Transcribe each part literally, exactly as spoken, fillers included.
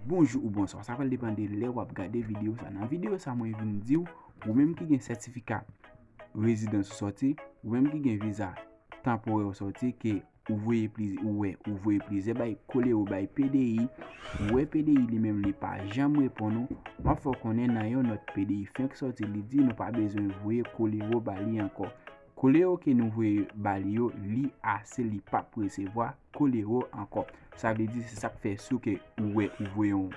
Bonjou ou bonswa, sa pral depann de lè w ap gade videyo sa. Nan videyo sa, mwen vin di w, ou menm ki gen sètifika rezidans ou sòti, ou menm ki gen viza tanporè ou sòti, ke ou voye pliz-, ou wè, ou voye plizyè bay kolero bay P D I, ou wè P D I li menm li pa janm reponn ou, m ap fè w konnen nan yon nòt P D I fenk sòti, li di nou pa bezwen voye kolero ba li ankò. Kolero ke nou voye ba li yo, li ase, li p ap resevwa kolero ankò. Sa vle di, se sa k fè si w ke ou wè ou voye yon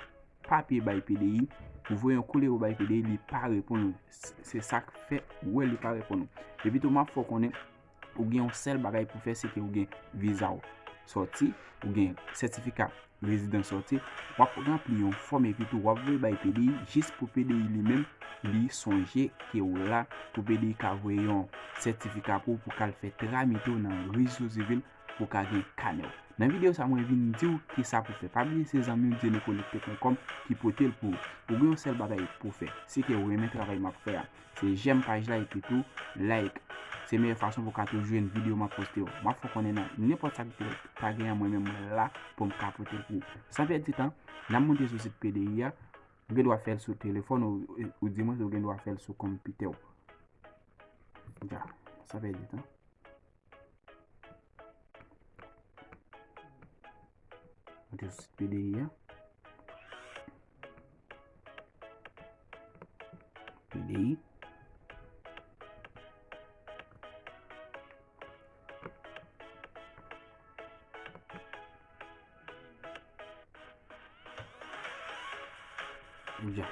papye bay P D I, ou voye yon kolero bay P D I, li pa reponn ou. Se, se sa k fè ou wè li pa reponn ou. Epi tou, m ap fè w konnen, ou gen yon sèl bagay pou fè, se ke ou gen viza w sòti, ou gen sètifika rezidans sòti, w ap ranpli yon fòm epi tou w ap voye bay P D I jis pou P D I li menm li sonje ke w la, pou P D I ka voye yon sètifika pou ou pou k al fè tramite w nan rejistre sivil pou w ka gen kanè w. Nan videyo sa, mwen vin di w kisa pou fè. Pa bliye se zanmi w djenekonnekte pwen kòm ki pote l pou ou. Ou gen yon sèl bagay pou w fè, se ke w renmen travay m ap fè a. Se j'aime paj la epi tou like. Se meyè fason pou w ka toujou jwenn videyo m ap poste yo. M ap fè w konnen nan nenpòt sa ki ta gen an, mwen menm mwen la pou m ka pote l pou ou. San pèdi tan, n ap monte sou sit P D I a. Ou gen dwa fè l sou telefòn ou, ou di mwen ou gen dwa fè l sou konpitè w. Ja, san pèdi tan. Monte sou sit P D I a. P D I. Ja.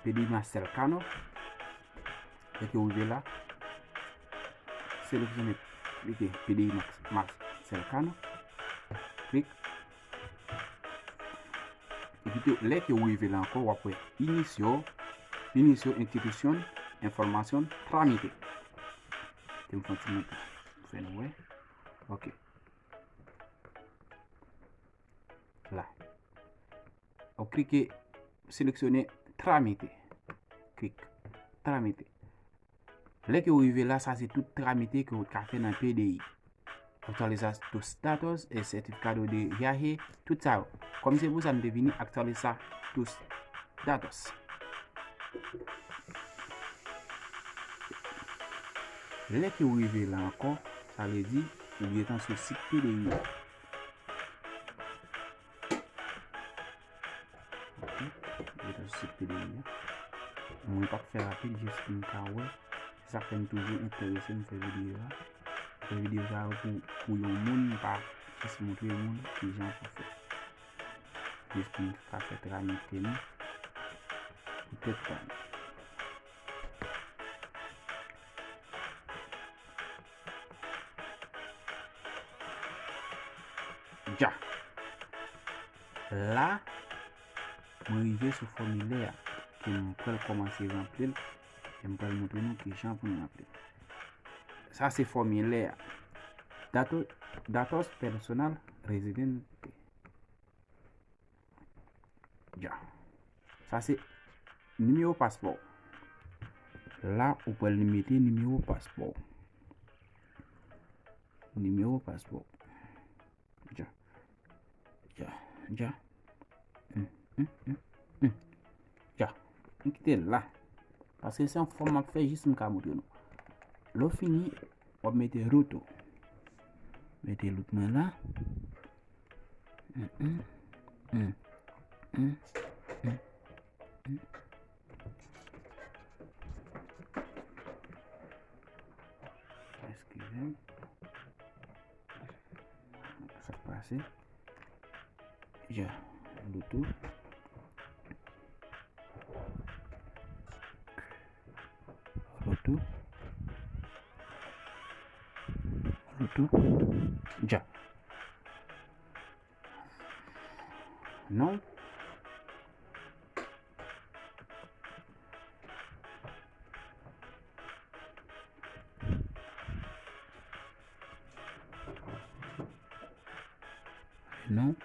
P D I Marcel Cano. Lè ke w rive la, seleksyone, klike P D I Max, Marcel Cano. Klik. Epi tou, lè ke w rive la ankò, w ap wè inisyo, inisyo, institusyon, enfòmasyon, tramite. Ke m fè yon ti moute pou fè nou wè. Ok. La. W ap klike, seleksyone tramite. Klik tramite. Lè ke w rive la, sa se tout tramite ke w ka fè nan P D I. Actualiza tus datos, e certificado de viaje, tout sa yo. Kòm se pou sa, m te vini actualiza tus datos. Lè ke w rive la ankò, sa vle di, ou gentan sou sit P D I a. Ok, gentan sou sit P D I a. Mwen p ap fè rapid, jis pou n ka wè. Se sa k fè m toujou enterese m fè videyo a. Fè videyo sa yo pou, pou yon moun, m pa jis montre moun kijan pou fè. Jis pou n ka fè tramite nou pou tèt pa nou. Ja. La, mwen rive sou fòmilè a, ke m pral kòmanse ranpli l, e m pral montre nou kijan pou n ranpli l. Sa se fòmilè a. Dato, datos personal residente. Ja. Sa se nimewo paspò w. La, ou pral mete nimewo paspò w. Nimewo paspò w. Ja. Ja. Ja. Hmm, hmm, hmm, hmm. Ja. M kite l la. Paske se yon fòm m ap fè jis m ka montre nou. Lè w fini, w ap mete root ou. Mete root mwen la. Mm, mm, mm, mm, mm, mm. Eskize m. Sa k pase? Ja, Bluetooth. Bluetooth. Bluetooth. Ja. Non. Non.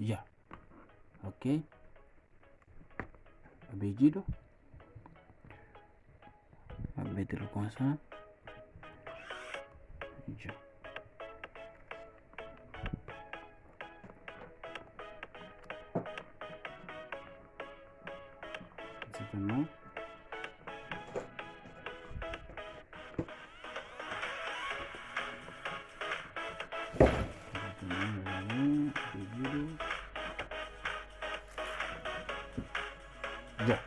Ya. Ok. Apedido. M ap mete l konsa. Ya. Sètènman. Ya.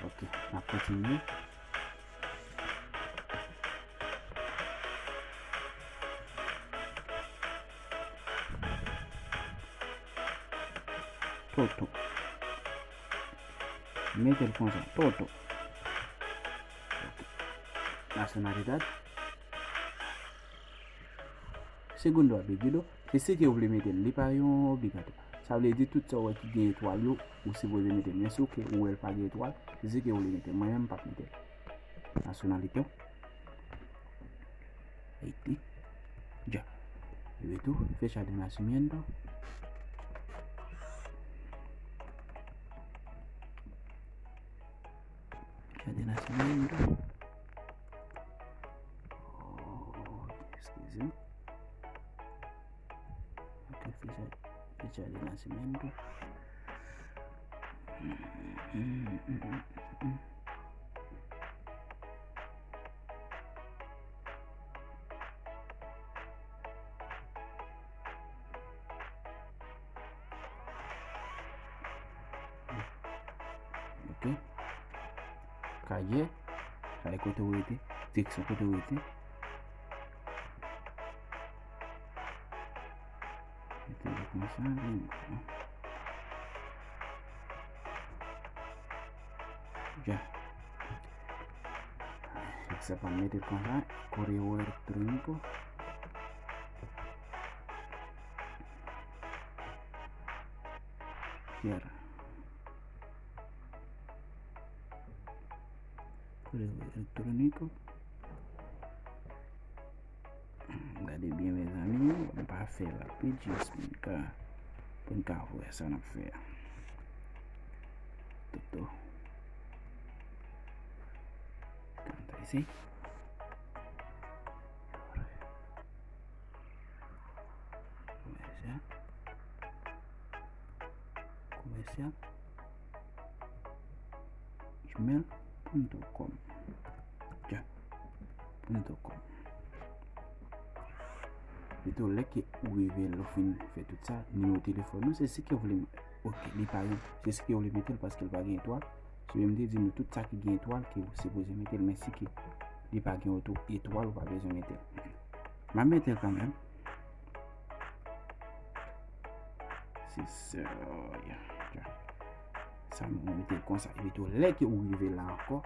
Ok, n ap kontinye. Toto. Mete l konsa. Toto. Ok. Nasyonalidad. Segundo apellido. Se si ke w vle mete l. Li pa yon obligato. Sa vle di tout sa w wè ki gen etwal yo, ou sipoze mete l. Men si w ke ou wè l pa gen etwal, se si ke w vle mete l. Mwen menm, m p ap mete l. Nasyonalite w. Ayiti. Ya. Epi tou, fecha de nasimiento. Fecha de nasimiento. Oh, eskize m. Ok, fecha, fecha de nasimiento. Ok. Kaye. Kaye kote w rete. Direksyon kote w rete. Mete l konsa, vin. Ya. Fèk sa pa mete l konsa. Correo electrónico. Pierre. Correo electrónico. Gade byen, mezanmi, m pa fè rapid, jis pou n ka, pou n ka wè sa n ap fè a. Toto. Kanta isi. Komersyal. Komersyal. Gmail punto com. Ya. Punto com. Epi tou, lè ke ou rive, lè w fin fè tout sa, nimewo telefòn ou, se si ke w vle. Ok, li pa gen, se si ke w vle mete l paske l pa gen etwal. Se menm te di nou tout sa ki gen etwal ke ou sipoze mete l, men si ke li pa gen oto etwal, ou pa bezwen mete l. M ap mete l kanmenm. Se sa, ya, ya. Sa, mwen mete l konsa. Epi tou, lè ke ou rive la ankò,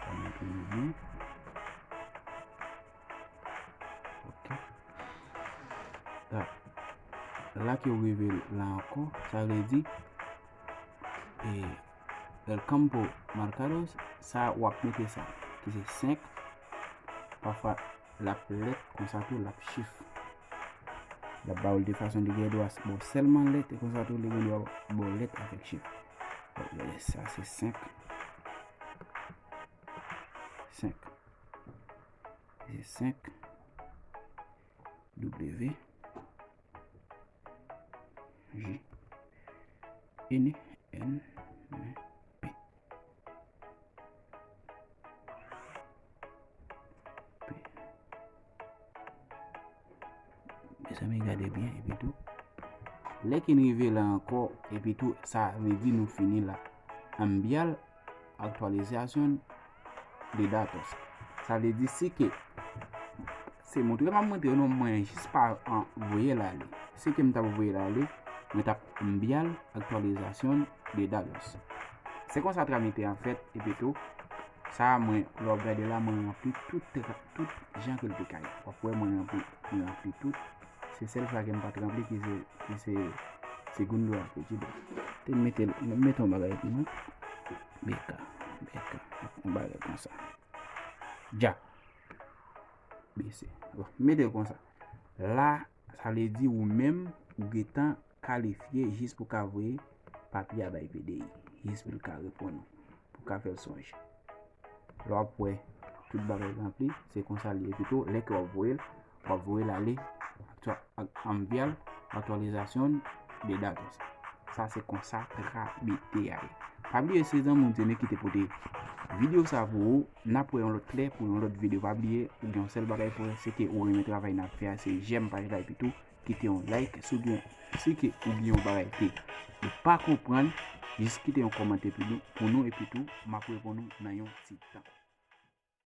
sa mwen tounen byen. Ok. La, la ke ou rive la ankò, sa vle di, e, El Campo Marcados, sa w ap mete sa, ki se senk. Pafwa, l ap lèt, konsa tou, l ap chif. L ap ba w l de fason li gen dwa ba w sèlman lèt, e konsa tou, li gen dwa ba w lèt avèk chif. Donk, sa se senk. Senk. Se senk. W, J, N, N, P. P. Mezanmi, gade byen, epi tou, lè ke n rive la ankò, epi tou, sa vle di nou fini la. Enviar actualización de datos. Sa vle di si ke se montre m ap montre nou, mwen jis pa an voye l ale. Si ke m t ap voye l ale, mwen t ap enviar actualización de datos. Se konsa tramite an fèt, epi tou, sa mwen, lè w ap gade la, mwen ranpli tout, tout jan ke l te ka ye. W ap wè mwen ranpli, mwen ranpli tout. Se sèl sa ke m pa t ranpli ki se, ki se Segundo Apellido. Te mete, mete yon bagay pou mwen. B K, B K. Yon bagay konsa. Dja. B C. Bon, mete l konsa. La, sa vle di ou menm, ou gentan kalifye jis pou ka voye papye a bay P D I, jis pou l ka reponn ou, pou ka fè l sonje. Lè w ap wè tout bagay ranpli, se konsa l ye pito. Lè ke w ap voye l, w ap voye l ale aktyal, ak, ann via l, aktyalizasyon de datos. Sa se konsa tramite a ye. Pa bliye se zanmi w Dieune ki te pote videyo sa pou ou. N ap wè yon lòt lè pou yon lòt videyo. Pa bliye, ou gen yon sèl bagay pou wè, se ke ou renmen travay n ap fè a, se j'aime paj la epi tou kite yon like. Si w gen, si ke ou gen yon bagay ke ou pa konprann, jis kite yon kòmantè pou nou, pou nou epi tou m ap reponn ou nan yon ti tan.